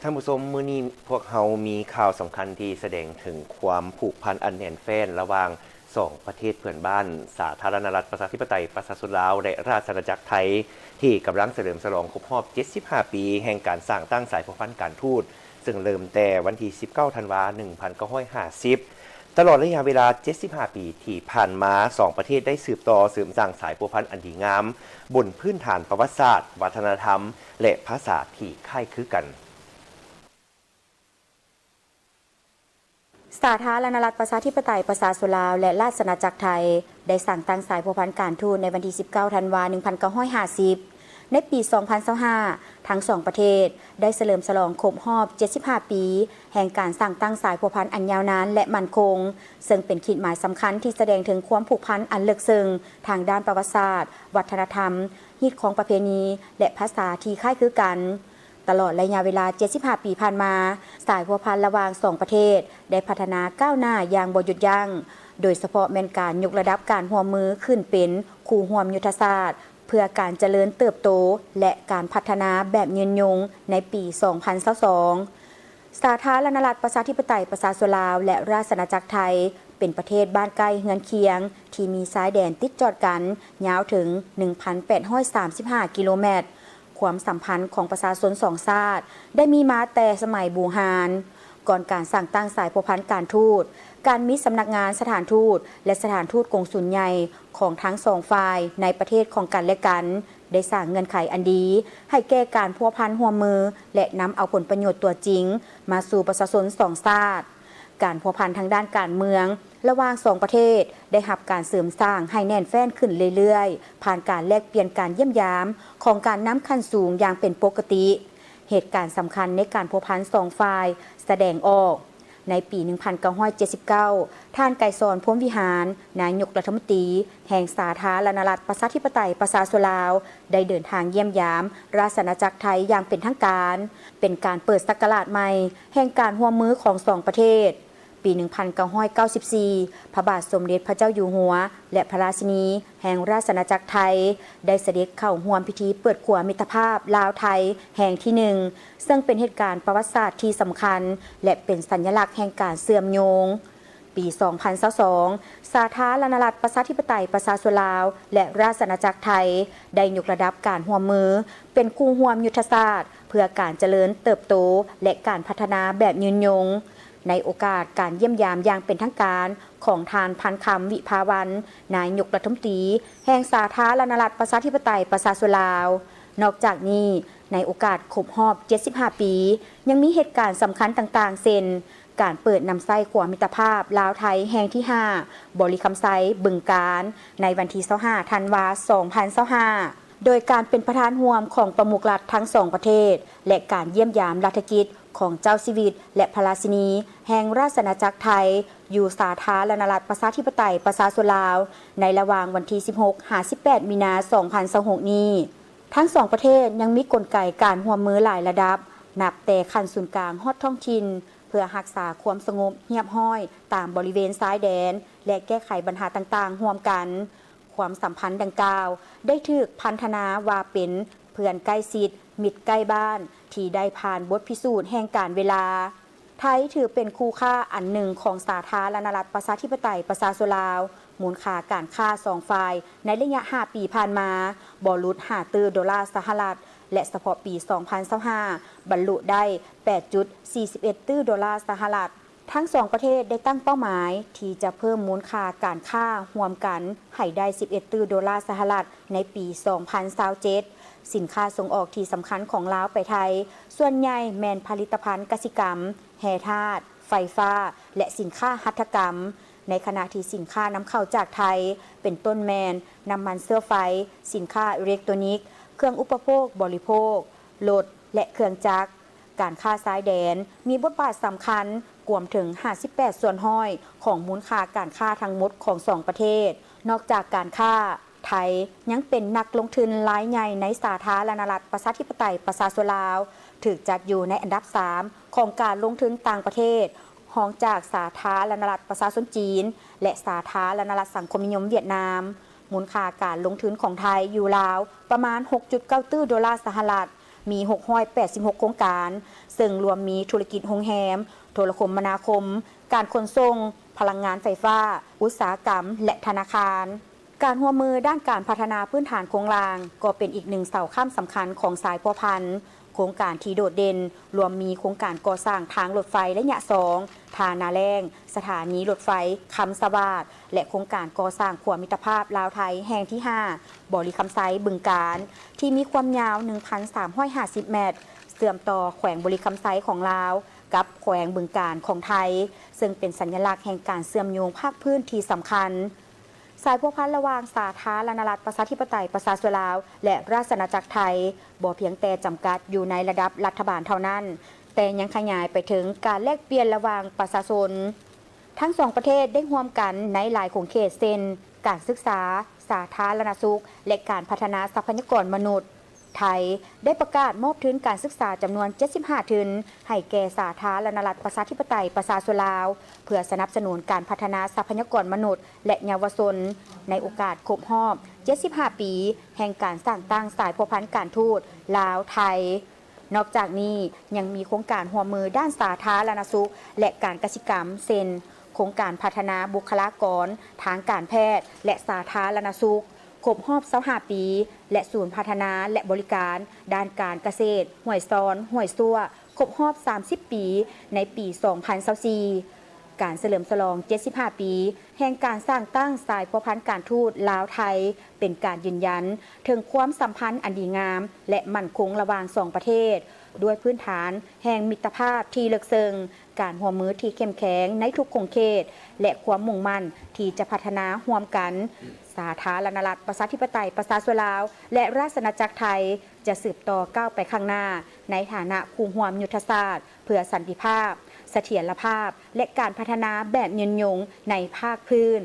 ທ່ານຜູ້ຊົມ, ມື້ນີ້ພວກເຮົາມີຂ່າວສຳຄັນທີ່ສະແດງເຖິງຄວາມຜູກພັນອັນແໜ້ນແຟ້ນລະຫວ່າງສອງປະເທດເພື່ອນບ້ານ, ສາທາລະນະລັດປະຊາທິປະໄຕປະຊາຊົນລາວ ແລະ ລາຊະອານາຈັກໄທ, ທີ່ກຳລັງສະເຫຼີມສະຫຼອງຄົບຮອບເຈັດສິບຫ້າປີແຫ່ງການສ້າງຕັ້ງສາຍພົວພັນການທູດ, ເຊິ່ງເລີ່ມແຕ່ວັນທີສິບເກົ້າ ທັນວາ ໜຶ່ງພັນເກົ້າຮ້ອຍຫ້າສິບ. ຕະຫຼອດໄລຍະເວລາເຈັດສິບຫ້າປີທີ່ຜ່ານມາ, ສອງປະເທດໄດ້ສືບຕໍ່ເສີມສ້າງສາຍພົວພັນອັນດີງາມ ບົນພື້ນຖານປະຫວັດສາດ, ວັດທະນະທຳ ແລະ ພາສາທີ່ຄ້າຍຄືກັນ. ສາທາລະນະລັດປະຊາທິປະໄຕປະຊາຊົນລາວ ແລະ ລາຊະອານາຈັກໄທ ໄດ້ສ້າງຕັ້ງສາຍພົວພັນການທູດໃນວັນທີສິບເກົ້າ ທັນວາ ໜຶ່ງພັນເກົ້າຮ້ອຍຫ້າສິບ. ໃນປີສອງພັນຊາວຫ້າ ທັງສອງປະເທດໄດ້ສະເຫຼີມສະຫຼອງຄົບຮອບເຈັດສິບຫ້າປີ ແຫ່ງການສ້າງຕັ້ງສາຍພົວພັນອັນຍາວນານ ແລະ ໝັ້ນຄົງ, ເຊິ່ງເປັນຂີດໝາຍສຳຄັນທີ່ສະແດງເຖິງຄວາມຜູກພັນອັນເລິກເຊິ່ງທາງດ້ານປະຫວັດສາດ, ວັດທະນະທຳ, ຮີດຄອງປະເພນີ ແລະ ພາສາທີ່ຄ້າຍຄືກັນ. ຕະຫຼອດໄລຍະເວລາເຈັດສິບຫ້າປີຜ່ານມາ, ສາຍພົວພັນລະຫວ່າງສອງປະເທດໄດ້ພັດທະນາກ້າວໜ້າຢ່າງບໍ່ຢຸດຢັ້ງ, ໂດຍສະເພາະແມ່ນການຍົກລະດັບການຮ່ວມມືຂຶ້ນເປັນຄູ່ຮ່ວມຍຸດທະສາດ ເພື່ອການຈະເລີນເຕີບໂຕ ແລະ ການພັດທະນາແບບຍືນຍົງໃນປີສອງພັນຊາວສອງ. ສາທາລະນະລັດປະຊາທິປະໄຕປະຊາຊົນລາວ ແລະ ລາຊະອານາຈັກໄທ ເປັນປະເທດບ້ານໃກ້ເຮືອນຄຽງທີ່ມີຊາຍແດນຕິດຈອດກັນຍາວເຖິງໜຶ່ງພັນແປດຮ້ອຍສາມສິບຫ້າກິໂລແມັດ. ຄວາມສຳພັນຂອງປະຊາຊົນສອງຊາດໄດ້ມີມາແຕ່ສະໄໝບູຮານ. ກ່ອນການສ້າງຕັ້ງສາຍພົວພັນການທູດ, ການມີສຳນັກງານສະຖານທູດ ແລະ ສະຖານທູດກົງສຸນໃຫຍ່ຂອງທັງສອງຝ່າຍໃນປະເທດຂອງກັນ ແລະ ກັນ ໄດ້ສ້າງເງື່ອນໄຂອັນດີໃຫ້ແກ່ການພົວພັນຮ່ວມມື ແລະ ນຳເອົາຜົນປະໂຫຍດຕົວຈິງມາສູ່ປະຊາຊົນສອງຊາດ. ການພົວພັນທາງດ້ານການເມືອງລະຫວ່າງສອງປະເທດໄດ້ຮັບການເສີມສ້າງໃຫ້ແໜ້ນແຟ້ນຂຶ້ນເລື້ອຍໆ ຜ່ານການແລກປ່ຽນການຢ້ຽມຢາມຂອງການນຳຂັ້ນສູງຢ່າງເປັນປົກກະຕິ. ເຫດການສຳຄັນໃນການພົວພັນສອງຝ່າຍສະແດງອອກ. ໃນປີໜຶ່ງພັນເກົ້າຮ້ອຍເຈັດສິບເກົ້າ, ທ່ານ ໄກສອນ ພົມວິຫານ ນາຍົກລັດຖະມົນຕີແຫ່ງສາທາລະນະລັດປະຊາທິປະໄຕປະຊາຊົນລາວ ໄດ້ເດີນທາງຢ້ຽມຢາມລາຊະອານາຈັກໄທຢ່າງເປັນທາງການ, ເປັນການເປີດສັກກະລາດໃໝ່ແຫ່ງການຮ່ວມມືຂອງສອງປະເທດ. ປີໜຶ່ງພັນເກົ້າຮ້ອຍເກົ້າສິບສີ່ ພະບາດສົມເດັດພະເຈົ້າຢູ່ຫົວ ແລະ ພະລາຊິນີແຫ່ງລາຊະອານາຈັກໄທ ໄດ້ສະເດັດເຂົ້າຮ່ວມພິທີເປີດຂົວມິດຕະພາບລາວ-ໄທແຫ່ງທີໜຶ່ງ ເຊິ່ງເປັນເຫດການປະຫວັດສາດທີ່ສຳຄັນ ແລະ ເປັນສັນຍະລັກແຫ່ງການເຊື່ອມໂຍງ. ປີສອງພັນຊາວສອງ ສາທາລະນະລັດປະຊາທິປະໄຕປະຊາຊົນລາວ ແລະ ລາຊະອານາຈັກໄທ ໄດ້ຍົກລະດັບການຮ່ວມມືເປັນຄູ່ຮ່ວມຍຸດທະສາດ ເພື່ອການຈະເລີນເຕີບໂຕ ແລະ ການພັດທະນາແບບຍືນຍົງ. ໃນໂອກາດການຢ້ຽມຢາມຢ່າງເປັນທາງການຂອງທ່ານ ພັນຄຳ ວິພາວັນ ນາຍົກລັດຖະມົນຕີແຫ່ງສາທາລະນະລັດປະຊາທິປະໄຕປະຊາຊົນລາວ. ນອກຈາກນີ້, ໃນໂອກາດຄົບຮອບເຈັດສິບຫ້າປີ, ຍັງມີເຫດການສຳຄັນຕ່າງໆ ເຊັ່ນ ການເປີດນຳໃຊ້ຂົວມິດຕະພາບລາວ-ໄທແຫ່ງທີຫ້າ ບໍລິຄຳໄຊ ບຶງການ ໃນວັນທີຊາວຫ້າ ທັນວາ ສອງພັນຊາວຫ້າ ໂດຍການເປັນປະທານຮ່ວມຂອງປະມຸກລັດທັງສອງປະເທດ ແລະ ການຢ້ຽມຢາມລັດຖະກິດຂອງເຈົ້າຊີວິດ ແລະ ພະລາຊິນີແຫ່ງລາຊະອານາຈັກໄທ ຢູ່ສາທາລະນະລັດປະຊາທິປະໄຕປະຊາຊົນລາວ ໃນລະຫວ່າງວັນທີສິບຫົກ ຫາ ສິບແປດ ມີນາ ສອງພັນຊາວຫົກນີ້. ທັງສອງປະເທດຍັງມີກົນໄກການຮ່ວມມືຫຼາຍລະດັບ, ນັບແຕ່ຂັ້ນສູນກາງຮອດທ້ອງຖິ່ນ ເພື່ອຮັກສາຄວາມສະຫງົບຮຽບຮ້ອຍຕາມບໍລິເວນຊາຍແດນ ແລະ ແກ້ໄຂບັນຫາຕ່າງໆຮ່ວມກັນ. ຄວາມສຳພັນດັ່ງກ່າວໄດ້ຖືກພັນທະນາວ່າເປັນເພື່ອນໃກ້ຊິດ, ມິດໃກ້ບ້ານ ທີ່ໄດ້ຜ່ານບົດພິສູດແຫ່ງການເວລາ. ໄທຖືເປັນຄູ່ຄ້າອັນໜຶ່ງຂອງສາທາລະນະລັດປະຊາທິປະໄຕປະຊາຊົນລາວ. ມູນຄ່າການຄ້າສອງຝ່າຍໃນໄລຍະຫ້າປີຜ່ານມາບໍ່ຫຼຸດຫ້າຕື້ໂດລາສະຫະລັດ ແລະ ສະເພາະປີສອງພັນຊາວຫ້າ ບັນລຸໄດ້ແປດຈຸດສີ່ສິບເອັດຕື້ໂດລາສະຫະລັດ. ທັງສອງປະເທດໄດ້ຕັ້ງເປົ້າໝາຍທີ່ຈະເພີ່ມມູນຄ່າການຄ້າຮ່ວມກັນໃຫ້ໄດ້ສິບເອັດຕື້ໂດລາສະຫະລັດໃນປີສອງພັນຊາວເຈັດ. ສິນຄ້າສົ່ງອອກທີ່ສຳຄັນຂອງລາວໄປໄທ ສ່ວນໃຫຍ່ແມ່ນຜະລິດຕະພັນກະສິກຳ, ແຮ່ທາດ, ໄຟຟ້າ ແລະ ສິນຄ້າຫັດຖະກຳ, ໃນຂະນະທີ່ສິນຄ້ານຳເຂົ້າຈາກໄທ ເປັນຕົ້ນແມ່ນນ້ຳມັນເຊື້ອໄຟ, ສິນຄ້າອີເລັກໂຕນິກ, ເຄື່ອງອຸປະໂພກບໍລິໂພກ, ລົດ ແລະ ເຄື່ອງຈັກ. ການຄ້າຊາຍແດນມີບົດບາດສຳຄັນ ກວມເຖິງຫ້າສິບແປດສ່ວນຮ້ອຍຂອງມູນຄ່າການຄ້າທັງໝົດຂອງສອງປະເທດ. ນອກຈາກການຄ້າ, ໄທຍັງເປັນນັກລົງທຶນລາຍໃຫຍ່ໃນສາທາລະນະລັດປະຊາທິປະໄຕປະຊາຊົນລາວ, ຖືກຈັດຢູ່ໃນອັນດັບສາມຂອງການລົງທຶນຕ່າງປະເທດ, ຮອງຈາກສາທາລະນະລັດປະຊາຊົນຈີນ ແລະ ສາທາລະນະລັດສັງຄົມນິຍົມຫວຽດນາມ. ມູນຄ່າການລົງທຶນຂອງໄທຢູ່ລາວປະມານຫົກຈຸດເກົ້າຕື້ໂດລາສະຫະລັດ, ມີ ຫົກຮ້ອຍແປດສິບຫົກ ໂຄງການ, ເຊິ່ງລວມມີທຸລະກິດໂຮງແຮມ, ໂທລະຄົມມະນາຄົມ, ການຂົນສົ່ງ, ພະລັງງານໄຟຟ້າ, ອຸດສາຫະກຳ ແລະ ທະນາຄານ. ການຮ່ວມມືດ້ານການພັດທະນາພື້ນຖານໂຄງລ່າງ ກໍເປັນອີກໜຶ່ງເສົາຄ້ຳສຳຄັນຂອງສາຍພົວພັນ. ໂຄງການທີ່ໂດດເດັ່ນ ລວມມີໂຄງການກໍ່ສ້າງທາງລົດໄຟໄລຍະສອງ ທ່ານາແລ້ງ, ສະຖານີລົດໄຟຄຳສະຫວາດ ແລະ ໂຄງການກໍ່ສ້າງຂົວມິດຕະພາບລາວໄທແຫ່ງທີຫ້າ ບໍລິຄຳໄຊ ບຶງການ ທີ່ມີຄວາມຍາວ ໜຶ່ງພັນສາມຮ້ອຍຫ້າສິບແມັດ, ເຊື່ອມຕໍ່ແຂວງບໍລິຄຳໄຊຂອງລາວ ກັບແຂວງບຶງການຂອງໄທ, ເຊິ່ງເປັນສັນຍະລັກແຫ່ງການເຊື່ອມໂຍງພາກພື້ນທີ່ສຳຄັນ. ສາຍພົວພັນລະຫວ່າງສາທາລະນະລັດ ປະຊາທິປະໄຕ ປະຊາຊົນລາວ ແລະ ລາຊະອານາຈັກໄທ ບໍ່ພຽງແຕ່ຈຳກັດຢູ່ໃນລະດັບລັດຖະບານເທົ່ານັ້ນ, ແຕ່ຍັງຂະຫຍາຍໄປເຖິງການແລກປ່ຽນລະຫວ່າງປະຊາຊົນ. ທັງສອງປະເທດໄດ້ຮ່ວມກັນໃນຫຼາຍຂົງເຂດ ເຊັ່ນ ການສຶກສາ, ສາທາລະນະສຸກ ແລະ ການພັດທະນາຊັບພະຍາກອນມະນຸດ. ໄທໄດ້ປະກາດມອບທຶນການສຶກສາຈຳນວນ ເຈັດສິບຫ້າ ທຶນ ໃຫ້ແກ່ສາທາລະນະລັດ ປະຊາທິປະໄຕ ປະຊາຊົນລາວ ເພື່ອສະໜັບສະໜູນການພັດທະນາຊັບພະຍາກອນມະນຸດ ແລະ ເຍົາວະຊົນ ໃນໂອກາດຄົບຮອບ ເຈັດສິບຫ້າ ປີ ແຫ່ງການສ້າງຕັ້ງສາຍພົວພັນການທູດລາວ-ໄທ. ນອກຈາກນີ້ ຍັງມີໂຄງການຮ່ວມມືດ້ານສາທາລະນະສຸກ ແລະ ການກະສິກຳ ເຊັ່ນ ໂຄງການພັດທະນາບຸກຄະລາກອນທາງການແພດ ແລະ ສາທາລະນະສຸກ ຄົບຮອບ ຊາວຫ້າ ປີ ແລະ ສູນພັດທະນາ ແລະ ບໍລິການດ້ານການກະເສດ ຫ້ວຍຊອນ ຫ້ວຍຊວ ຄົບຮອບ ສາມສິບ ປີ ໃນປີ ສອງພັນຊາວສີ່. ການສະເຫຼີມສະຫຼອງ ເຈັດສິບຫ້າ ປີ ແຫ່ງການສ້າງຕັ້ງສາຍພົວພັນການທູດລາວ-ໄທ ເປັນການຢືນຢັນເຖິງຄວາມສຳພັນອັນດີງາມ ແລະ ໝັ້ນຄົງລະຫວ່າງສອງປະເທດ ດ້ວຍພື້ນຖານແຫ່ງມິດຕະພາບທີ່ເລິກເຊິ່ງ, ການຮ່ວມມືທີ່ເຂັ້ມແຂງໃນທຸກຂົງເຂດ ແລະ ຄວາມມຸ່ງໝັ້ນທີ່ຈະພັດທະນາຮ່ວມກັນ. ສາທາລະນະລັດ ປະຊາທິປະໄຕ ປະຊາຊົນລາວ ແລະ ລາຊະອານາຈັກໄທ ຈະສືບຕໍ່ກ້າວໄປຂ້າງໜ້າ ໃນຖານະຄູ່ຮ່ວມຍຸດທະສາດເພື່ອສັນຕິພາບ, ສະຖຽນລະພາບ ແລະ ການພັດທະນາແບບຍືນຍົງໃນພາກພື້ນ.